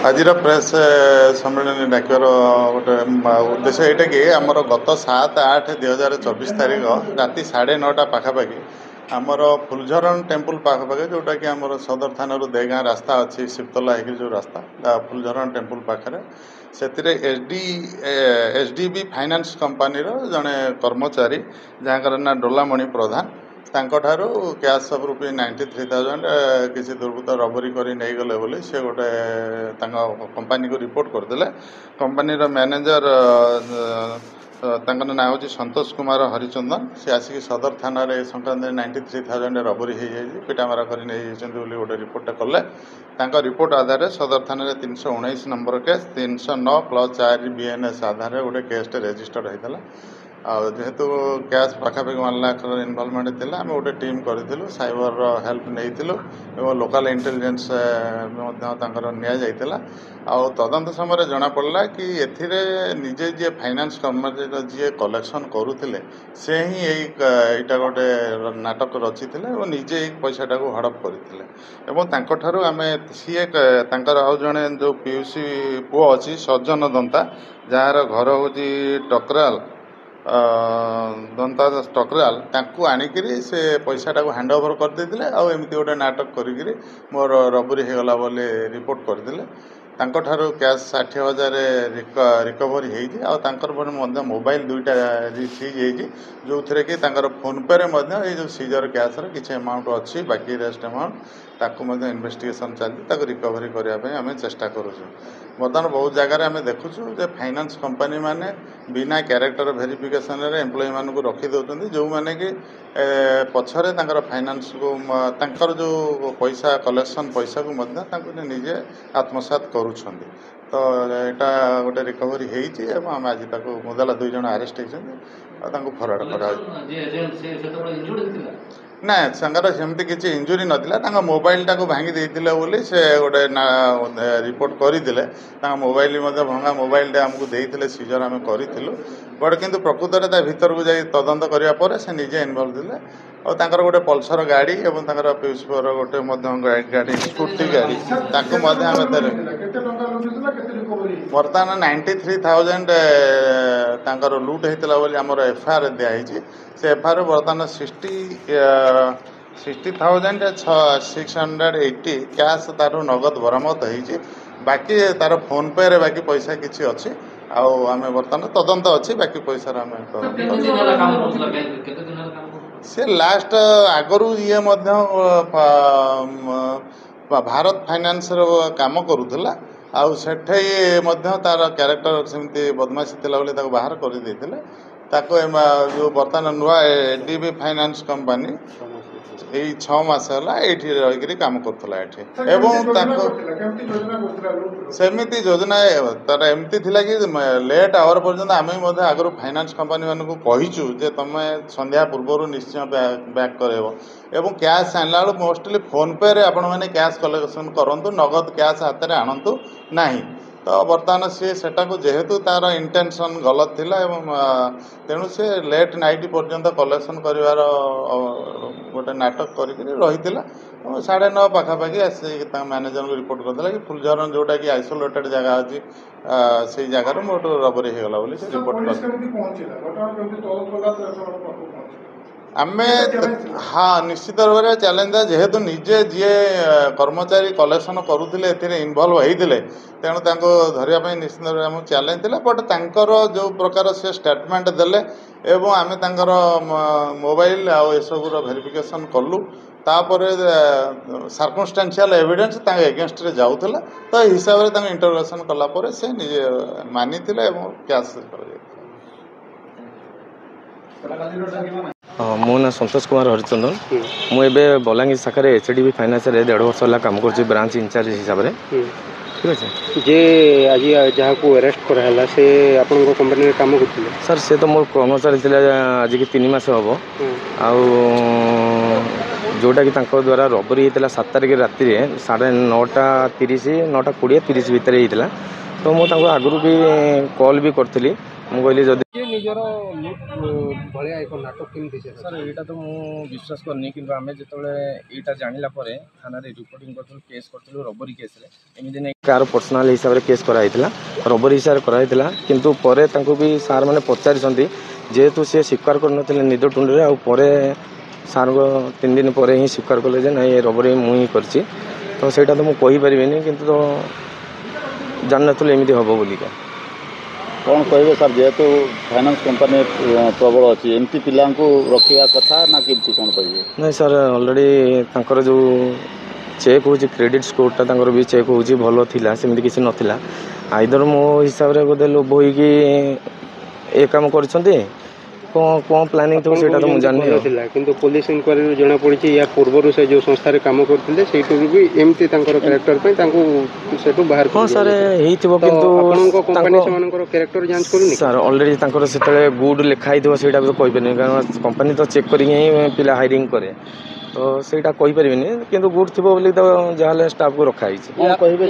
ଆଜିର ପ୍ରେସ୍ ସମ୍ମିଳନୀ ଡାକିବାର ଗୋଟେ ଉଦ୍ଦେଶ୍ୟ ଏଇଟା କି ଆମର ଗତ 7/8/2024 ତାରିଖ ରାତି 9:30 ପାଖାପାଖି ଆମର ଫୁଲଝରଣ ଟେମ୍ପୁଲ ପାଖାପାଖି, ଯେଉଁଟାକି ଆମର ସଦର ଥାନାରୁ ଦେଗାଁ ରାସ୍ତା ଅଛି, ଶିବତଲା ହେଇକି ଯେଉଁ ରାସ୍ତା, ଫୁଲଝରଣ ଟେମ୍ପୁଲ ପାଖରେ, ସେଥିରେ ଏଚ୍ ଡି ବି ଫାଇନାନ୍ସ କମ୍ପାନୀର ଜଣେ କର୍ମଚାରୀ, ଯାହାଙ୍କର ନାଁ ଡୋଲାମଣି ପ୍ରଧାନ, ତାଙ୍କଠାରୁ କ୍ୟାସ୍ ଅଫ୍ ₹93,000 କିଛି ଦୁର୍ବୃତ୍ତ ରବରି କରି ନେଇଗଲେ ବୋଲି ସେ ଗୋଟେ ତାଙ୍କ କମ୍ପାନୀକୁ ରିପୋର୍ଟ କରିଦେଲେ। କମ୍ପାନୀର ମ୍ୟାନେଜର, ତାଙ୍କର ନାଁ ହେଉଛି ସନ୍ତୋଷ କୁମାର ହରିଚନ୍ଦନ, ସେ ଆସିକି ସଦର ଥାନାରେ ଏ ସଂକ୍ରାନ୍ତରେ 93,000 ରବରି ହେଇଯାଇଛି, ପିଟାମରା କରି ନେଇଯାଇଛନ୍ତି ବୋଲି ଗୋଟେ ରିପୋର୍ଟଟା କଲେ। ତାଙ୍କ ରିପୋର୍ଟ ଆଧାରରେ ସଦର ଥାନାରେ 319 ନମ୍ବର କେସ୍, 309+4 ବିଏନ୍ଏସ୍ ଆଧାରରେ ଗୋଟେ କେସ୍ଟେ ରେଜିଷ୍ଟର ହେଇଥିଲା। ଆଉ ଯେହେତୁ କ୍ୟାସ୍ ପାଖାପାଖି 1 ଲାଖ୍ର ଇନଭଲଭମେଣ୍ଟ ଥିଲା, ଆମେ ଗୋଟେ ଟିମ୍ କରିଥିଲୁ, ସାଇବରର ହେଲ୍ପ ନେଇଥିଲୁ ଏବଂ ଲୋକାଲ ଇଣ୍ଟେଲିଜେନ୍ସ ମଧ୍ୟ ତାଙ୍କର ନିଆଯାଇଥିଲା। ଆଉ ତଦନ୍ତ ସମୟରେ ଜଣାପଡ଼ିଲା କି ଏଥିରେ ନିଜେ ଯିଏ ଫାଇନାନ୍ସ କମ୍ପାନୀର ଯିଏ କଲେକ୍ସନ୍ କରୁଥିଲେ, ସେ ହିଁ ଏଇଟା ଗୋଟେ ନାଟକ ରଚିଥିଲେ ଏବଂ ନିଜେ ଏଇ ପଇସାଟାକୁ ହଡ଼ପ କରିଥିଲେ। ଏବଂ ତାଙ୍କଠାରୁ ଆମେ ସିଏ ତାଙ୍କର ଆଉ ଜଣେ ଯେଉଁ ପିଉସୀ ପୁଅ ଅଛି, ସଜ୍ଜନ ଦନ୍ତା, ଯାହାର ଘର ହେଉଛି ଟକରାଲ, ଦନ୍ତା ଟକରାଲ, ତାଙ୍କୁ ଆଣିକିରି ସେ ପଇସାଟାକୁ ହ୍ୟାଣ୍ଡ ଓଭର କରିଦେଇଥିଲେ। ଆଉ ଏମିତି ଗୋଟେ ନାଟକ କରିକିରି ମୋର ରବରି ହେଇଗଲା ବୋଲି ରିପୋର୍ଟ କରିଥିଲେ। ତାଙ୍କଠାରୁ କ୍ୟାସ୍ 60,000 ରିକଭରି ହେଇଛି। ଆଉ ତାଙ୍କର ପରେ ମଧ୍ୟ ମୋବାଇଲ ଦୁଇଟା ସିଜ୍ ହେଇଛି, ଯେଉଁଥିରେ କି ତାଙ୍କର ଫୋନ୍ପେରେ ମଧ୍ୟ ଏଇ ଯେଉଁ ସିଜର କ୍ୟାସ୍ର କିଛି ଆମାଉଣ୍ଟ ଅଛି। ବାକି ରେଷ୍ଟ ଆମାଉଣ୍ଟ ତାକୁ ମଧ୍ୟ ଇନଭେଷ୍ଟିଗେସନ୍ ଚାଲିଛି, ତାକୁ ରିକଭରି କରିବା ପାଇଁ ଆମେ ଚେଷ୍ଟା କରୁଛୁ। ବର୍ତ୍ତମାନ ବହୁତ ଜାଗାରେ ଆମେ ଦେଖୁଛୁ ଯେ ଫାଇନାନ୍ସ କମ୍ପାନୀ ମାନେ ବିନା କ୍ୟାରେକ୍ଟର ଭେରିଫିକେସନରେ ଏମ୍ପ୍ଲୟିମାନଙ୍କୁ ରଖିଦେଉଛନ୍ତି, ଯେଉଁମାନେ କି ପଛରେ ତାଙ୍କର ଫାଇନାନ୍ସକୁ, ତାଙ୍କର ଯେଉଁ ପଇସା କଲେକ୍ସନ୍ ପଇସାକୁ ମଧ୍ୟ ତାଙ୍କୁ ନିଜେ ଆତ୍ମସାତ କରୁଛନ୍ତି। ତ ଏଇଟା ଗୋଟେ ରିକଭରି ହେଇଛି ଏବଂ ଆମେ ଆଜି ତାକୁ ମୁଦାଲା ଦୁଇ ଜଣ ଆରେଷ୍ଟ ହେଇଛନ୍ତି ଆଉ ତାଙ୍କୁ ଫରୱାର୍ଡ଼ କରାହେଉଛି। ଯିଏ ଏଜେଣ୍ଟ, ସେ ସେତେବେଳେ ଇଞ୍ଜୁର୍ଡ ହେଇଥିଲା? ନା, ତାଙ୍କର ସେମିତି କିଛି ଇଞ୍ଜୁରି ନଥିଲା। ତାଙ୍କ ମୋବାଇଲଟାକୁ ଭାଙ୍ଗି ଦେଇଥିଲେ ବୋଲି ସେ ଗୋଟେ ରିପୋର୍ଟ କରିଥିଲେ। ତାଙ୍କ ମୋବାଇଲ ମଧ୍ୟ, ଭଙ୍ଗା ମୋବାଇଲଟା ଆମକୁ ଦେଇଥିଲେ, ସିଜର ଆମେ କରିଥିଲୁ। ବଟ୍ କିନ୍ତୁ ପ୍ରକୃତରେ ତା ଭିତରକୁ ଯାଇ ତଦନ୍ତ କରିବା ପରେ ସେ ନିଜେ ଇନଭଲ୍ଭ ଥିଲେ। ଆଉ ତାଙ୍କର ଗୋଟେ ପଲସର ଗାଡ଼ି ଏବଂ ତାଙ୍କର ପିଉସୀ ପୁଅର ଗୋଟେ ମଧ୍ୟ ଗାଡ଼ି, ସ୍କୁଟି ଗାଡ଼ି, ତାକୁ ମଧ୍ୟ ଆମେ କେତେ ଟଙ୍କା ଲୁଟିଥିଲା, କେତେ ରିକଭରି? ବର୍ତ୍ତମାନ 93,000 ତାଙ୍କର ଲୁଟ୍ ହେଇଥିଲା ବୋଲି ଆମର ଏଫଆଇଆର୍ ଦିଆହେଇଛି। ସେ ଏଫଆଇଆର୍ ବର୍ତ୍ତମାନ 60,680 କ୍ୟାସ୍ ତାର ନଗଦ ବରାମଦ ହେଇଛି। ବାକି ତାର ଫୋନ୍ପେରେ ବାକି ପଇସା କିଛି ଅଛି। ଆଉ ଆମେ ବର୍ତ୍ତମାନ ତଦନ୍ତ ଅଛି, ବାକି ପଇସାର ଆମେ ତଦନ୍ତ କେତେ ଦିନ ହେଲା କାମ କରୁଥିଲା ବ୍ୟାଙ୍କରେ? କେତେ ଦିନ ହେଲା କାମ କରୁଥିଲା? ସେ ଲାଷ୍ଟ ଆଗରୁ ଇଏ ମଧ୍ୟ ଭାରତ ଫାଇନାନ୍ସର କାମ କରୁଥିଲା। ଆଉ ସେଠି ମଧ୍ୟ ତାର କ୍ୟାରେକ୍ଟର ସେମିତି ବଦମାସି ଥିଲା ବୋଲି ତାକୁ ବାହାର କରିଦେଇଥିଲେ। ତାକୁ ଯେଉଁ ବର୍ତ୍ତମାନ ନୂଆ A D B finance company, ଏଇ 6 ମାସ ହେଲା ଏଇଠି ରହିକିରି କାମ କରୁଥିଲା ଏଠି। ଏବଂ ତାକୁ କେମିତି ଯୋଜନା କରୁଥିଲା ଲୁଟ୍ର? ସେମିତି ଯୋଜନା ତାର ଏମିତି ଥିଲା କି ଲେଟ୍ ଆୱାର ପର୍ଯ୍ୟନ୍ତ, ଆମେ ମଧ୍ୟ ଆଗରୁ ଫାଇନାନ୍ସ କମ୍ପାନୀମାନଙ୍କୁ କହିଛୁ ଯେ ତମେ ସନ୍ଧ୍ୟା ପୂର୍ବରୁ ନିଶ୍ଚୟ ବ୍ୟାକ୍ କରାଇବ ଏବଂ କ୍ୟାସ୍ ଆଣିଲା ବେଳକୁ ମୋଷ୍ଟଲି ଫୋନ୍ପେରେ ଆପଣମାନେ କ୍ୟାସ୍ କଲେକ୍ସନ୍ କରନ୍ତୁ, ନଗଦ କ୍ୟାସ୍ ହାତରେ ଆଣନ୍ତୁ ନାହିଁ। ତ ବର୍ତ୍ତମାନ ସିଏ ସେଟାକୁ, ଯେହେତୁ ତାର ଇଣ୍ଟେନସନ୍ ଗଲତ ଥିଲା ଏବଂ ତେଣୁ ସେ ଲେଟ୍ ନାଇଟ୍ ପର୍ଯ୍ୟନ୍ତ କଲେକ୍ସନ୍ କରିବାର ଗୋଟେ ନାଟକ କରିକିରି ରହିଥିଲା ଏବଂ 9:30 ପାଖାପାଖି ଆସି ତାଙ୍କ ମ୍ୟାନେଜରଙ୍କୁ ରିପୋର୍ଟ କରିଦେଲା କି ଫୁଲଝରଣ, ଯେଉଁଟାକି ଆଇସୋଲେଟେଡ୍ ଜାଗା ଅଛି, ସେଇ ଜାଗାରୁ ମୋଠୁ ରବରି ହେଇଗଲା ବୋଲି ସେ ରିପୋର୍ଟ ପୋଲିସ କଲେ। କେମିତି ପହଞ୍ଚିଲା ଘଟଣା? କେମିତି ତଦନ୍ତ କଲା ତ ସେମାନଙ୍କ ପାଖକୁ ପହଞ୍ଚିଲା? ଆମେ ହଁ, ନିଶ୍ଚିତ ଭାବରେ ଚ୍ୟାଲେଞ୍ଜ, ଯେହେତୁ ନିଜେ ଯିଏ କର୍ମଚାରୀ କଲେକ୍ସନ୍ କରୁଥିଲେ ଏଥିରେ ଇନଭଲ୍ଭ ହେଇଥିଲେ, ତେଣୁ ତାଙ୍କୁ ଧରିବା ପାଇଁ ନିଶ୍ଚିତ ଭାବରେ ଆମକୁ ଚ୍ୟାଲେଞ୍ଜ ଥିଲା। ବଟ୍ ତାଙ୍କର ଯେଉଁ ପ୍ରକାର ସେ ଷ୍ଟେଟମେଣ୍ଟ ଦେଲେ ଏବଂ ଆମେ ତାଙ୍କର ମୋବାଇଲ ଆଉ ଏସବୁର ଭେରିଫିକେସନ୍ କଲୁ, ତାପରେ ସାର୍କମଷ୍ଟାନ୍ସିଆଲ ଏଭିଡେନ୍ସ ତାଙ୍କ ଏଗେନଷ୍ଟରେ ଯାଉଥିଲା। ତ ଏଇ ହିସାବରେ ତାଙ୍କୁ ଇଣ୍ଟରୋଗେସନ୍ କଲା ପରେ ସେ ନିଜେ ମାନିଥିଲେ ଏବଂ କ୍ୟାସ୍ କରାଯାଇଥିଲା। ହଁ, ମୋ ନାଁ ସନ୍ତୋଷ କୁମାର ହରିଚନ୍ଦନ। ମୁଁ ଏବେ ବଲାଙ୍ଗୀର ଶାଖାରେ ଏଚ୍ ଡି ବି ଫାଇନାନ୍ସରେ ଦେଢ଼ ବର୍ଷ ହେଲା କାମ କରୁଛି ବ୍ରାଞ୍ଚ ଇନଚାର୍ଜ ହିସାବରେ। ଠିକ୍ ଅଛି। ଯେ ଆଜି ଯାହାକୁ ଆରେଷ୍ଟ କରାହେଲା, ସେ ଆପଣଙ୍କ କମ୍ପାନୀରେ କାମ କରୁଥିଲେ? ସାର୍, ସେ ତ ମୋର କର୍ମଚାରୀ ଥିଲା ଆଜିକି 3 ମାସ ହେବ। ଆଉ ଯେଉଁଟାକି ତାଙ୍କ ଦ୍ୱାରା ରବରି ହେଇଥିଲା 7 ତାରିଖ ରାତିରେ 9:30, 9:20, 30 ଭିତରେ ହେଇଥିଲା। ତ ମୁଁ ତାଙ୍କୁ ଆଗରୁ ବି କଲ୍ ବି କରିଥିଲି। ମୁଁ କହିଲି ଯଦି ଯିଏ ନିଜର ଲୁଟ୍ ଭଳିଆ ଏକ ନାଟକ କେମିତି ସେ ସାର୍, ଏଇଟା ତ ମୁଁ ବିଶ୍ୱାସ କରିନି, କିନ୍ତୁ ଆମେ ଯେତେବେଳେ ଏଇଟା ଜାଣିଲା ପରେ ଥାନାରେ ରିପୋର୍ଟିଂ କରିଥିଲୁ, କେସ୍ କରିଥିଲୁ ରବରି କେସ୍ରେ। ଏମିତି ନାଇଁ କାହାର ପର୍ସନାଲ୍ ହିସାବରେ କେସ୍ କରାହେଇଥିଲା, ରବରି ହିସାବରେ କରାହେଇଥିଲା। କିନ୍ତୁ ପରେ ତାଙ୍କୁ ବି ସାର୍ ମାନେ ପଚାରିଛନ୍ତି, ଯେହେତୁ ସେ ସ୍ୱୀକାର କରିନଥିଲେ ନିଦ ଟୁଣ୍ଡରେ, ଆଉ ପରେ ସାର୍ଙ୍କ 3 ଦିନ ପରେ ହିଁ ସ୍ୱୀକାର କଲେ ଯେ ନାଇଁ, ଏ ରବରି ମୁଁ ହିଁ କରିଛି। ତ ସେଇଟା ତ ମୁଁ କହିପାରିବିନି, କିନ୍ତୁ ତ ଜାଣିନଥିଲୁ ଏମିତି ହେବ ବୋଲିକା। କ'ଣ କହିବେ ସାର୍, ଯେହେତୁ ଫାଇନାନ୍ସ କମ୍ପାନୀ ପ୍ରବଳ ଅଛି, ଏମିତି ପିଲାଙ୍କୁ ରଖିବା କଥା ନା କେମିତି, କ'ଣ କହିବେ? ନାଇଁ ସାର୍, ଅଲରେଡ଼ି ତାଙ୍କର ଯେଉଁ ଚେକ୍ ହେଉଛି, କ୍ରେଡ଼ିଟ୍ ସ୍କୋର୍ଟା ତାଙ୍କର ବି ଚେକ୍ ହେଉଛି, ଭଲ ଥିଲା, ସେମିତି କିଛି ନଥିଲା। ଆଇଦର ମୋ ହିସାବରେ ବୋଧେ ଲୋଭ ହେଇକି ଏ କାମ କରିଛନ୍ତି। କ'ଣ କ'ଣ ପ୍ଲାନିଂ ଥିବ ସେଇଟା ତ ମୁଁ ଜାଣିନି। ଭଲ ଥିଲା, କିନ୍ତୁ ପୋଲିସ ଇନକ୍ୱାରିରୁ ଜଣାପଡ଼ିଛି ୟା ପୂର୍ବରୁ ସେ ଯେଉଁ ସଂସ୍ଥାରେ କାମ କରୁଥିଲେ ସେଇଠୁ ବି ଏମିତି ତାଙ୍କର କ୍ୟାରେକ୍ଟର ପାଇଁ ତାଙ୍କୁ ସେଠୁ ବାହାର। ହଁ ସାର୍, ହେଇଥିବ, କିନ୍ତୁ ଆପଣଙ୍କ କମ୍ପାନୀ ସେମାନଙ୍କର କ୍ୟାରେକ୍ଟର ଯାଞ୍ଚ କରୁନି? ସାର୍, ଅଲରେଡ଼ି ତାଙ୍କର ସେତେବେଳେ ଗୁଡ୍ ଲେଖା ହେଇଥିବ ସେଇଟା ବି ତ କହିପାରିବିନି, କାରଣ କମ୍ପାନୀ ତ ଚେକ୍ କରିକି ହିଁ ପିଲା ହାଇରିଂ କରେ। ତ ସେଇଟା କହିପାରିବିନି, କିନ୍ତୁ ଗୁଡ୍ ଥିବ ବୋଲି ତ ଯାହାହେଲେ ଷ୍ଟାଫ୍କୁ ରଖାହେଇଛି। କ'ଣ କହିବେ?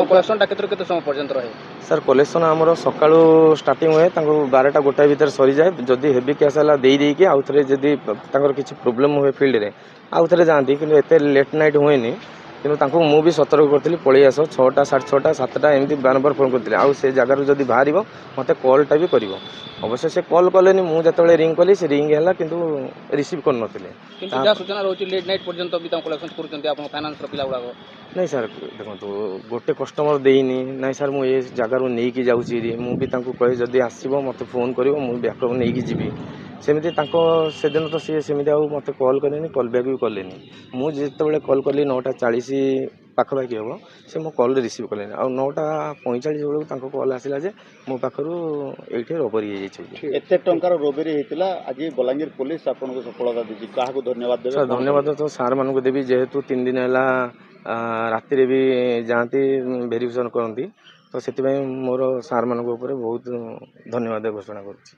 କଲେକ୍ସନଟା କେତେରୁ କେତେ ସମୟ ପର୍ଯ୍ୟନ୍ତ ରହେ? ସାର୍, କଲେକ୍ସନ୍ ଆମର ସକାଳୁ ଷ୍ଟାର୍ଟିଂ ହୁଏ, ତାଙ୍କୁ 12ଟା 1 ଭିତରେ ସରିଯାଏ। ଯଦି ହେଭି କ୍ୟାସ୍ ହେଲା ଦେଇ ଦେଇକି ଆଉ ଥରେ ଯଦି ତାଙ୍କର କିଛି ପ୍ରୋବ୍ଲେମ୍ ହୁଏ ଫିଲ୍ଡରେ ଆଉ ଥରେ ଯାଆନ୍ତି, କିନ୍ତୁ ଏତେ ଲେଟ୍ ନାଇଟ୍ ହୁଏନି। କିନ୍ତୁ ତାଙ୍କୁ ମୁଁ ବି ସତର୍କ କରିଥିଲି, ପଳେଇ ଆସ। 6ଟା, 6:30, 7ଟା ଏମିତି ବାରମ୍ବାର ଫୋନ୍ କରିଥିଲି, ଆଉ ସେ ଜାଗାରୁ ଯଦି ବାହାରିବ ମୋତେ କଲ୍ଟା ବି କରିବ। ଅବଶ୍ୟ ସେ କଲ୍ କଲେନି। ମୁଁ ଯେତେବେଳେ ରିଙ୍ଗ କଲି ସେ ରିଙ୍ଗ ହେଲା, କିନ୍ତୁ ରିସିଭ୍ କରିନଥିଲେ। କିନ୍ତୁ ଯାହା ସୂଚନା ରହୁଛି ଲେଟ୍ ନାଇଟ୍ ପର୍ଯ୍ୟନ୍ତ ବି ତାଙ୍କୁ କଲେକ୍ସନ୍ କରୁଛନ୍ତି ଆପଣ ଫାଇନାନ୍ସର ପିଲା ଗୁଡ଼ାକ। ନାଇଁ ସାର୍, ଦେଖନ୍ତୁ, ଗୋଟେ କଷ୍ଟମର ଦେଇନି, ନାଇଁ ସାର୍ ମୁଁ ଏ ଜାଗାରୁ ନେଇକି ଯାଉଛି, ମୁଁ ବି ତାଙ୍କୁ କହେ ଯଦି ଆସିବ ମୋତେ ଫୋନ୍ କରିବ, ମୁଁ ବ୍ୟାକଅପ୍ ନେଇକି ଯିବି। ସେମିତି ତାଙ୍କ ସେଦିନ ତ ସିଏ ସେମିତି ଆଉ ମୋତେ କଲ୍ କଲେନି, କଲ୍ ବ୍ୟାକ୍ ବି କଲେନି। ମୁଁ ଯେତେବେଳେ କଲ୍ କଲି 9:40 ପାଖାପାଖି ହେବ, ସେ ମୋ କଲ୍ ରିସିଭ୍ କଲେନି। ଆଉ 9:45 ବେଳକୁ ତାଙ୍କ କଲ୍ ଆସିଲା ଯେ ମୋ ପାଖରୁ ଏଇଠି ରବରି ହେଇଯାଇଛି। ଏତେ ଟଙ୍କାର ରୋବରି ହେଇଥିଲା, ଆଜି ବଲାଙ୍ଗୀର ପୋଲିସ ଆପଣଙ୍କୁ ସଫଳତା ଦେଇଛି, କାହାକୁ ଧନ୍ୟବାଦ ଦେବେ? ସାର୍, ଧନ୍ୟବାଦ ତ ସାର୍ମାନଙ୍କୁ ଦେବି, ଯେହେତୁ 3 ଦିନ ହେଲା ରାତିରେ ବି ଯାଆନ୍ତି, ଭେରିଫିକେସନ୍ କରନ୍ତି, ତ ସେଥିପାଇଁ ମୋର ସାର୍ମାନଙ୍କ ଉପରେ ବହୁତ ଧନ୍ୟବାଦ ଘୋଷଣା କରୁଛି।